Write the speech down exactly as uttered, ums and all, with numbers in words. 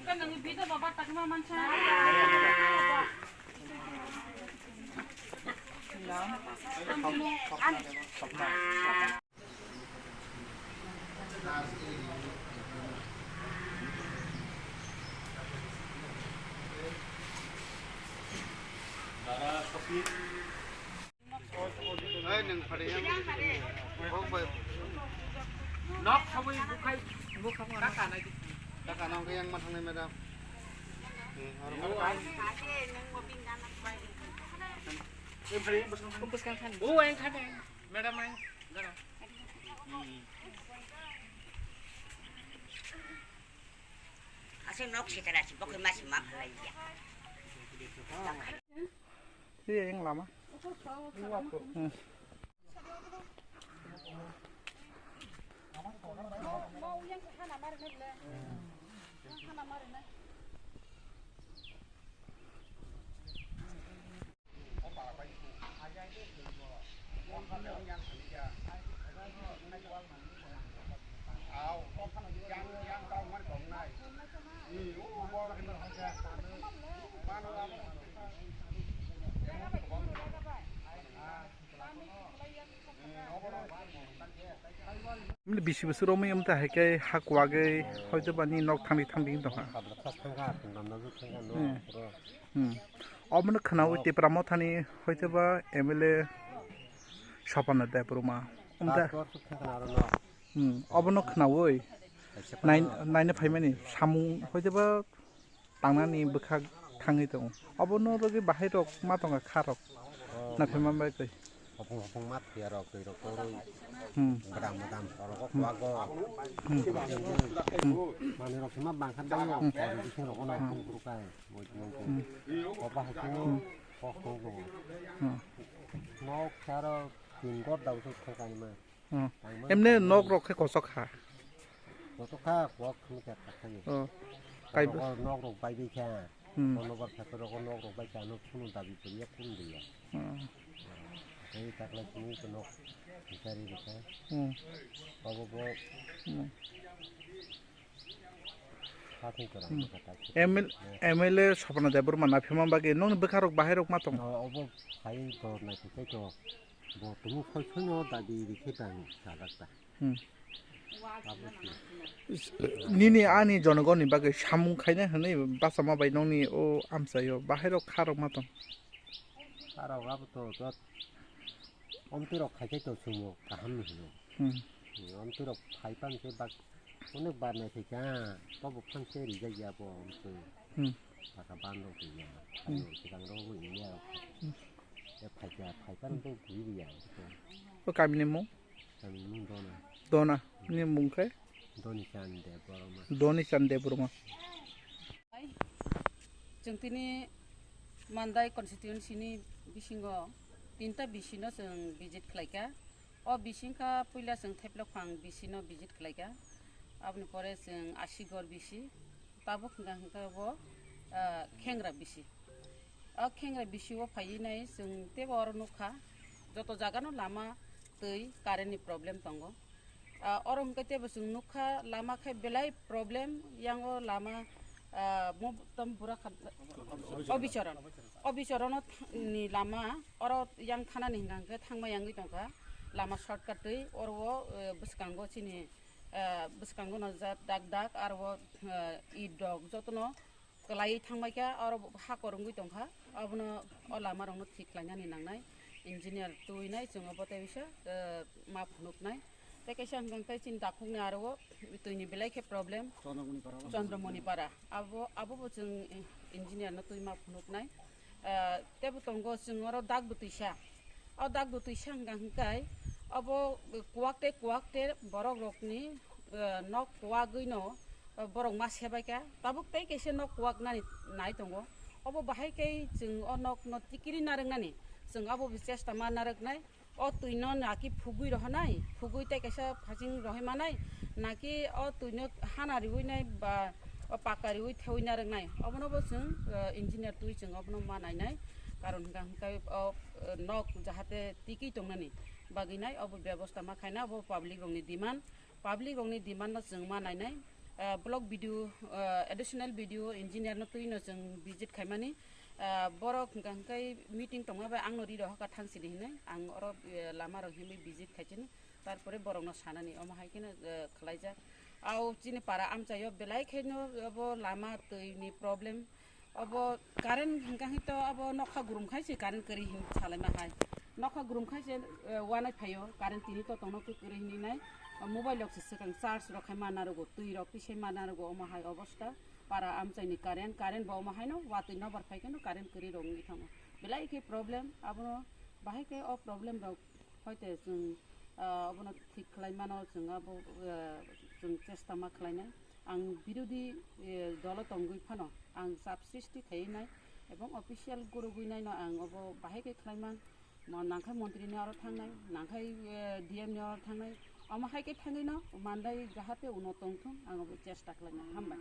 Ei, nwng pharai yang. Kok bai. Nok sabui bukhai, bukhai kaka nai. Kaka nang ke yang ma thangnai, madam. Eh, aro. Bwskang khan. Oh, ang khan. Madam, ang. Gana. Asal nok sitara si, bokoi mas ma phalai ya. Iya, yang lama. Hmm. Bisi bwswk romwi wng tong hai khe ha kwagwi hoito ba ni nok thangwi thangwi wng tong kha. Hmm. Hmm. Obono khwnawi Tipra Mothani hoito ba M L A Sopana Debbarma. Wng tong. Hmm. Obono khwnawi nai-, naina phaimani samung hoito ba tangnani bwkhak thangwi tongo. Obono rwgwi bahai rok ma tongkha kha rok. Oh. Naphima bai twi. Hopong hopong ma thwiya rok twi rok torwi. Hmm. Bwdam bwdam rok Hmm. Kwak go. Hmm. Hmm. Manwi rok ma bangkha dai rok. Hmm. Bising rok no Hmm. Hopong hopong kai. Moi moi. Hmm. Oba hopong Hmm. Hopong go. Hmm. Nok saro tin got dau su thangkani ma. Hmm. Emne nok rok khe kosok kha. Kosok kha, kwak khum khe kha kha ni. Oh. Kai Nok rok, nok rok bai bai kha. Hmm. Kono bar kha rok nok rok bai kha, nok phunu dabi poriya phun diya. Hmm. Tei takla simi ko nok bikari bikha. Hmm. Abo bo Hmm. Kha thung kora Hmm. bikha ta. M L, M L A Sopana Debbarma naphima bagwi nokni bwkha rok bahai rok ma tong. No, obo phai to nai phai to. Bo tumu khoi khoi no dabi rikhe tang sajak ta. Hmm. Abo se. Nini ani jonogoni bagwi samung khaina hwnwi bachama bai nokni o amchaio bahai rok kha rok ma tong. Kha rok abo to jot omtwi rok khai khai to sumo kaham ni hino. Hmm. Omtwi rok phai pan se bak Onek bar nai phaikha, tobo phan se rijak ya bo, omo se. Hmm. Baka ban rok ya, Hmm. Phaio, swkang rok bo ya. Hmm. Ya phaikha, phaipan Hmm. bo guri ya. O kami ni mung? Kami ni mung Dona. Dona. Ni mung khe? Doni Chan Debbarma. Doni Chan Debbarma. Chwng tini Mandai constituency ni bisingo tinta B C no chwng visit khlaikha. O bising kha puila chwng Thaiplok phang B C no visit khlaikha. Aboni pore chwng Asigor B C, tabuk hwnkha hwnkhe bo, ah, Khengra B C. O Khengra B C o phaiwi nai chwng teibo oro nukha, joto jagano lama, twi, current ni problem tongo. Ah, oro hwnkhe teibo chwng nukha lama khe belai problem, yang o lama, ah, mo-, tom bura kha-, Obicharan. Obicharan o th-, ni lama, oro yang thanani hwnkha hwnkhe thangma yangwi tongkha, lama shortcut twi, oro o, eh, bwskango chini, eh, bwskango no ja dak dak, aro o, eh, it rok jotono kwlaiwi thangbaikha, oro hakor wngwi tongkha, obono o lama rokno thik khlainani nangnai, engineer tubui nai chwng obo tei bisa, eh, ma phunuknai. Tei kaisa hwnkha hwnkhe chini dakhukni aro o twini belai khe problem. Chandramoni Para. Chandramoni Para. Abo, abo bo chwng engineer no twi ma phunuknai. Ah, teibo tongo chwng oro dak bwtwisa. O dak bwtwisa hwnkha hwnkhe abo kwak tei kwak tei borok rokni, ah, nok kwagwi no, ah, borok ma sebaikha. Tabuk tei kaisa nok kwak nani nai tongo. Obo bahai khe chwng o nok no tikiri narwknani chwng abo bo chesta ma narwknai. O twi no naki phugwi rohonai, phugwi tei kaisa phasing rohoi manai, naki o twi no hana riwi nai ba o paka riwi thewi narwknai, obono bo chwng, eh, engineer twi chwng obono ma nainai, karon hwnkha hwnkhe o, eh, nok jahate tikwi tongnani bagwi nai obo bebosta ma khaina, obo public rokni demand. Public rokni demand no chwng ma nainai, Ah, block B D O, ah, additional B D O engineer no twi no chwng visit khaimani. Ah, borok hwnkha hwnkhe meeting tongma bai ang no ri rohor kha thang sini hinwi. Ang oro, eh, lama rok himwi visit khaisini. Tarpore borok no sanani omo hai kheno, eh, khlaijak. Au chini para amchaio belai kheno obo lama twi ni problem. Obo current hwnkha hwnkhe to abo nokha gurum khai se current kwrwi hin salaima hai. Nokha gurum khai se, eh, wanai phaio current tini to tongno kwrwi hinwi nai. Mobile rok se swkang charge rok khai ma narugo, twi rok twi se ma narugo, omo hai obosta. Para amchaini current, current bo omo haino watwi nobar phai kheno current kwrwi rok wngwi thango. Belai khe problem, abono bahai khe o problem rok hoite chwng, ah, abono thik khlai mano, chwng abo, ah, chwng chesta ma khlainai. Ang birodhi, eh, dolo tongwi phano ang chap sristi khaiwi nai ebong official gurugwi naino ang obo bahai khe khlai man. Mo nangkhai montri ni oro thangnai, nangkhai, eh, D M ni oro thangnai, omo hai khe thangwi no mandai jahate uno tongthung, ang obo chesta khlainai. Hambai.